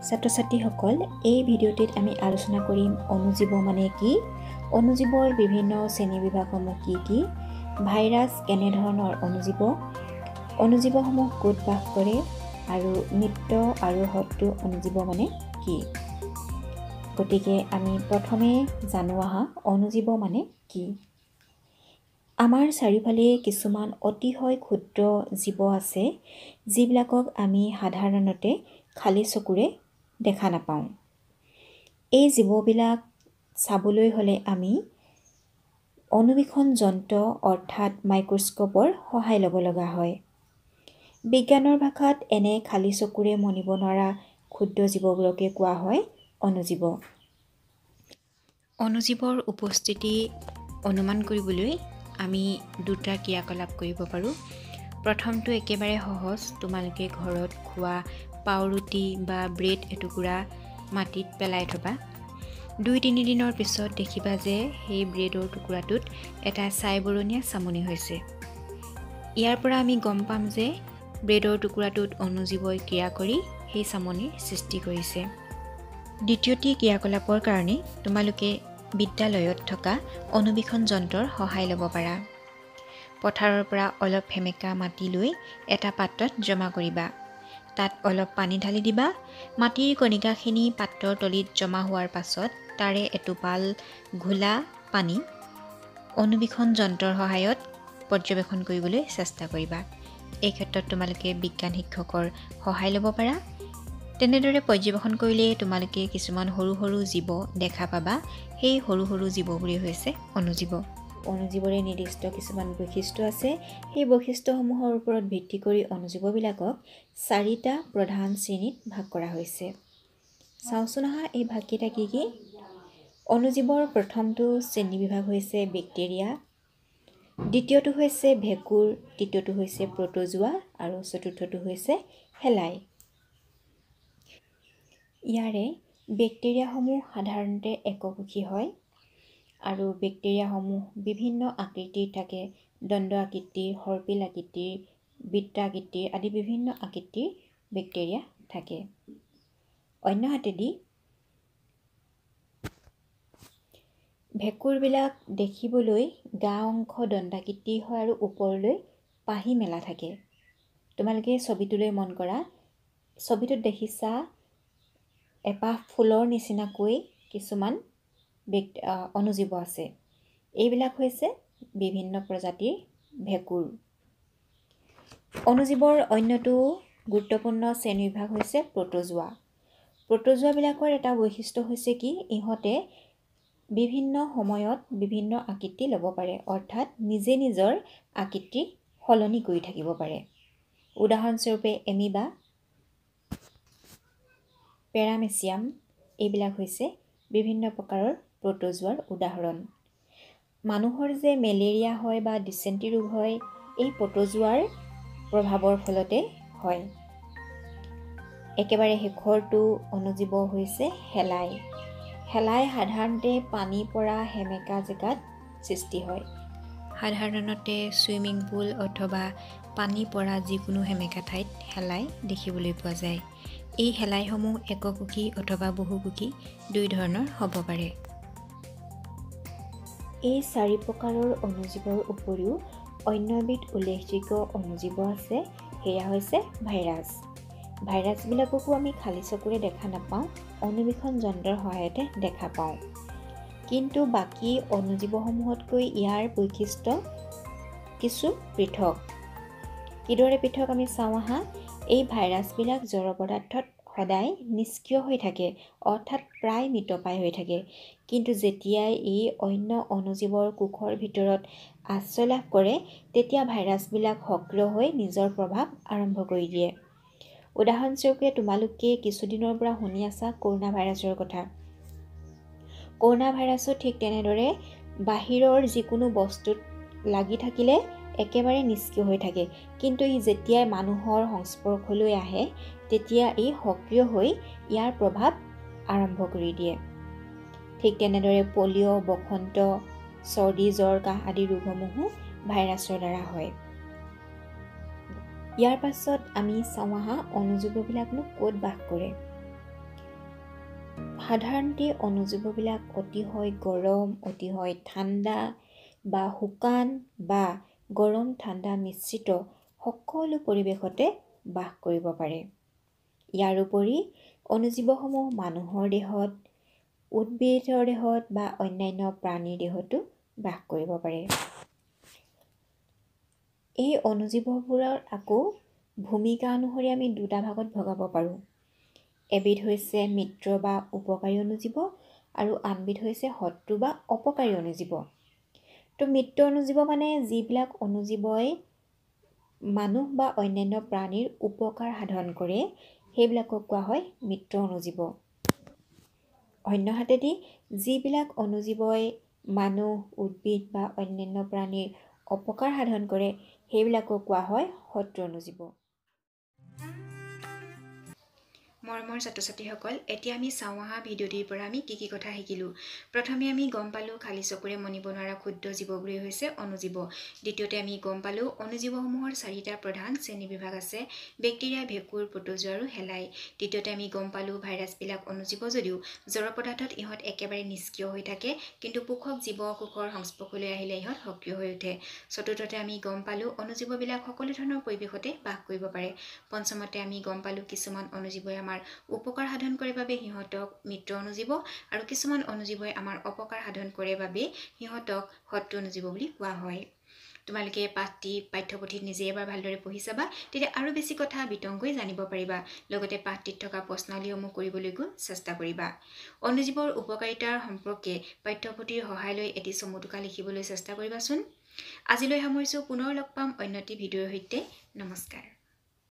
ছাত্ৰ ছাত্ৰীসকল, এই ভিডিঅ'টিত আমি আলোচনা কৰিম অণুজীৱ মানে কি, অণুজীৱৰ বিভিন্ন শ্ৰেণীবিভাগসমূহ কি কি, ভাইৰাছ কেনেধৰণৰ অণুজীৱ, অণুজীৱসমূহ ক'ত বাস কৰে আৰু মিত্ৰ আৰু শত্ৰু অণুজীৱ মানে কি। গতিকে আমি প্ৰথমে জানো আহা অণুজীৱ মানে কি। আমাৰ চাৰিওফালে কিছুমান অতিশয় ক্ষুদ্ৰ জীৱ আছে যিবিলাকক আমি সাধাৰণতে খালী চকুৰে দেখা নাপাওঁ। এই জীৱবিলাক চাবলৈ হ'লে আমি অণুবীক্ষণ যন্ত্ৰ অৰ্থাৎ মাইক্ৰস্ক'পৰ সহায় ল'ব লগা হয়। বিজ্ঞানৰ ভাষাত এনে খালী চকুৰে মনিব নোৱাৰা ক্ষুদ্ৰ জীৱবোৰকে কোৱা হয় অণুজীৱ। অণুজীৱৰ উপস্থিতি অনুমান কৰিবলৈ আমি দুটা ক্ৰিয়াকলাপ কৰিব পাৰোঁ। প্ৰথমটো একেবাৰে সহজ, তোমালোকে ঘৰত খোৱা পাউৰুটি বা ব্ৰেড এটুকুৰা মাটিত পেলাই থ'বা। 2-3 দিনৰ পিছত দেখিবা যে সেই ব্ৰেডৰ টুকুৰাটোত এটা ছাইবৰণীয়া চামনি হৈছে। ইয়াৰ পৰা আমি গম পাম যে ব্ৰেডৰ টুকুৰাটোত অণুজীৱই ক্ৰিয়া কৰি সেই চামনিৰ সৃষ্টি কৰিছে। দ্বিতীয়টি ক্ৰিয়াকলাপৰ কাৰণে তোমালোকে বিদ্যালয়ত থকা অণুবীক্ষণ যন্ত্ৰৰ সহায় ল'ব পাৰা। পথাৰৰ পৰা অলপ সেমেকা মাটি লৈ এটা পাত্ৰত জমা কৰিবা। তাত অলপ পানী ঢালি দিবা। মাটিৰ কণিকাখিনি পাত্ৰৰ তলিত জমা হোৱাৰ পাছত তাৰে এটোপাল ঘোলা পানী অণুবীক্ষণ যন্ত্ৰৰ সহায়ত পৰ্যবেক্ষণ কৰিবলৈ চেষ্টা কৰিবা। এই ক্ষেত্ৰত তোমালোকে বিজ্ঞান শিক্ষকৰ সহায় ল'ব পাৰা। তেনেদৰে পৰ্যবেক্ষণ কৰিলে তোমালোকে কিছুমান সৰু সৰু জীৱ দেখা পাবা। সেই সৰু সৰু জীৱবোৰেই হৈছে অণুজীৱ। অণুজীৱৰে নিৰ্দিষ্ট কিছুমান বৈশিষ্ট্য আছে। সেই বৈশিষ্ট্যসমূহৰ ওপৰত ভিত্তি কৰি অণুজীৱবিলাকক চাৰিটা প্ৰধান শ্ৰেণীত ভাগ কৰা হৈছে। চাওঁচোন আহা এই ভাগকেইটা কি কি। অণুজীৱৰ প্ৰথমটো শ্ৰেণীবিভাগ হৈছে বেক্টেৰিয়া, দ্বিতীয়টো হৈছে ভেঁকুৰ, তৃতীয়টো হৈছে প্ৰট'জোৱা আৰু চতুৰ্থটো হৈছে শেলাই। ইয়াৰে বেক্টেৰিয়াসমূহ সাধাৰণতে এককোষী হয় আৰু বেক্টেৰিয়াসমূহ বিভিন্ন আকৃতিৰ থাকে। দণ্ড আকৃতিৰ, সৰ্পিল আকৃতিৰ, বৃত্তাকৃতিৰ আদি বিভিন্ন আকৃতিৰ বেক্টেৰিয়া থাকে। অন্যহাতেদি ভেঁকুৰবিলাক দেখিবলৈ গা অংশ দণ্ডাকৃতিৰ হয় আৰু ওপৰলৈ পাহি মেলা থাকে। তোমালোকে ছবিটোলৈ মন কৰা। ছবিটোত দেখিছা এপাহ ফুলৰ নিচিনাকৈ কিছুমান অণুজীৱ আছে। এইবিলাক হৈছে বিভিন্ন প্ৰজাতিৰ ভেঁকুৰ। অণুজীৱৰ অন্যটো গুৰুত্বপূৰ্ণ শ্ৰেণীবিভাগ হৈছে প্ৰট'জোৱা। প্ৰট'জোৱাবিলাকৰ এটা বৈশিষ্ট্য হৈছে কি, ইহঁতে বিভিন্ন সময়ত বিভিন্ন আকৃতি ল'ব পাৰে, অৰ্থাৎ নিজে নিজৰ আকৃতি সলনি কৰি থাকিব পাৰে। উদাহৰণস্বৰূপে এমিবা, পেৰামেচিয়াম এইবিলাক হৈছে বিভিন্ন প্ৰকাৰৰ প্ৰট'জোৱাৰ উদাহৰণ। মানুহৰ যে মেলেৰিয়া হয় বা ডিচেণ্ট্ৰি ৰোগ হয়, এই প্ৰট'জোৱাৰ প্ৰভাৱৰ ফলতে হয়। একেবাৰে শেষৰটো অণুজীৱ হৈছে শেলাই। শেলাই সাধাৰণতে পানী পৰা সেমেকা জেগাত সৃষ্টি হয়। সাধাৰণতে চুইমিং পুল অথবা পানী পৰা যিকোনো সেমেকা ঠাইত শেলাই দেখিবলৈ পোৱা যায়। এই শেলাইসমূহ এককোষী অথবা বহুকোষী দুই ধৰণৰ হ'ব পাৰে। এই চাৰি প্ৰকাৰৰ অণুজীৱৰ উপৰিও অন্য এবিধ উল্লেখযোগ্য অণুজীৱ আছে, সেয়া হৈছে ভাইৰাছ। ভাইৰাছবিলাককো আমি খালী চকুৰে দেখা নাপাওঁ, অণুবীক্ষণ যন্ত্ৰৰ সহায়তে দেখা পাওঁ। কিন্তু বাকী অণুজীৱসমূহতকৈ ইয়াৰ বৈশিষ্ট্য কিছু পৃথক। কিদৰে পৃথক আমি চাওঁ আহা। এই ভাইৰাছবিলাক জড় পদাৰ্থত সদায় নিষ্ক্ৰিয় হৈ থাকে, অৰ্থাৎ প্ৰায় মৃতপ্ৰায় হৈ থাকে। কিন্তু যেতিয়াই ই অন্য অণুজীৱৰ কোষৰ ভিতৰত আশ্ৰয় লাভ কৰে, তেতিয়া ভাইৰাছবিলাক সক্ৰিয় হৈ নিজৰ প্ৰভাৱ আৰম্ভ কৰি দিয়ে। উদাহৰণস্বৰূপে তোমালোকে কিছুদিনৰ পৰা শুনি আছা কৰোণা ভাইৰাছৰ কথা। কৰোণা ভাইৰাছো ঠিক তেনেদৰে বাহিৰৰ যিকোনো বস্তুত লাগি থাকিলে একেবাৰে নিষ্ক্ৰিয় হৈ থাকে, কিন্তু ই যেতিয়াই মানুহৰ সংস্পৰ্শলৈ আহে তেতিয়া ই সক্ৰিয় হৈ ইয়াৰ প্ৰভাৱ আৰম্ভ কৰি দিয়ে। ঠিক তেনেদৰে পলিঅ', বসন্ত, চৰ্দি, জ্বৰ, কাহ আদি ৰোগসমূহো ভাইৰাছৰ দ্বাৰা হয়। ইয়াৰ পাছত আমি চাওঁ আহা অণুজীৱবিলাকনো ক'ত বাস কৰে। সাধাৰণতে অণুজীৱবিলাক অতিশয় গৰম, অতিশয় ঠাণ্ডা বা শুকান বা গৰম ঠাণ্ডা মিশ্ৰিত সকলো পৰিৱেশতে বাস কৰিব পাৰে। ইয়াৰোপৰি অণুজীৱসমূহ মানুহৰ দেহত, উদ্ভিদৰ দেহত বা অন্যান্য প্ৰাণীৰ দেহতো বাস কৰিব পাৰে। এই অণুজীৱবোৰৰ আকৌ ভূমিকা অনুসৰি আমি দুটা ভাগত ভগাব পাৰোঁ। এবিধ হৈছে মিত্ৰ বা উপকাৰী অণুজীৱ আৰু আনবিধ হৈছে শত্ৰু বা অপকাৰী অণুজীৱ। তো মিত্ৰ অণুজীৱ মানে যিবিলাক অণুজীৱই মানুহ বা অন্যান্য প্ৰাণীৰ উপকাৰ সাধন কৰে, সেইবিলাকক কোৱা হয় মিত্ৰ অণুজীৱ। অন্যহাতেদি যিবিলাক অণুজীৱই মানুহ, উদ্ভিদ বা অন্যান্য প্ৰাণীৰ অপকাৰ সাধন কৰে, সেইবিলাকক কোৱা হয় শত্ৰু অণুজীৱ। মৰমৰ ছাত্ৰ ছাত্ৰীসকল, এতিয়া আমি চাওঁ আহা ভিডিঅ'টিৰ পৰা আমি কি কি কথা শিকিলোঁ। প্ৰথমে আমি গম পালোঁ খালী চকুৰে মনিব নোৱাৰা ক্ষুদ্ৰ জীৱবোৰেই হৈছে অণুজীৱ। দ্বিতীয়তে আমি গম পালোঁ অণুজীৱসমূহৰ চাৰিটা প্ৰধান শ্ৰেণীবিভাগ আছে, বেক্টেৰিয়া, ভেঁকুৰ, প্ৰট'জোৱা আৰু শেলাই। তৃতীয়তে আমি গম পালোঁ ভাইৰাছবিলাক অণুজীৱ যদিও জড় পদাৰ্থত ইহঁত একেবাৰে নিষ্ক্ৰিয় হৈ থাকে, কিন্তু পোষক জীৱকোষৰ সংস্পৰ্শলৈ আহিলে ইহঁত সক্ৰিয় হৈ উঠে। চতুৰ্থতে আমি গম পালোঁ অণুজীৱবিলাক সকলো ধৰণৰ পৰিৱেশতে বাস কৰিব পাৰে। পঞ্চমতে আমি গম পালোঁ কিছুমান অণুজীৱই আমাৰ উপকাৰ সাধন কৰে বাবে সিহঁতক মিত্ৰ অণুজীৱ আৰু কিছুমান অণুজীৱই আমাৰ অপকাৰ সাধন কৰে বাবে সিহঁতক শত্ৰু অণুজীৱ বুলি কোৱা হয়। তোমালোকে পাঠটি পাঠ্যপুথিত নিজে এবাৰ ভালদৰে পঢ়ি চাবা, তেতিয়া আৰু বেছি কথা বিতংকৈ জানিব পাৰিবা। লগতে পাঠটিত থকা প্ৰশ্নাৱলীসমূহ কৰিবলৈকো চেষ্টা কৰিবা। অণুজীৱৰ উপকাৰিতাৰ সম্পৰ্কে পাঠ্যপুথিৰ সহায় লৈ এটি চমু টোকা লিখিবলৈ চেষ্টা কৰিবাচোন। আজিলৈ সামৰিছোঁ, পুনৰ লগ পাম অন্য এটি ভিডিঅ'ৰ সৈতে। নমস্কাৰ।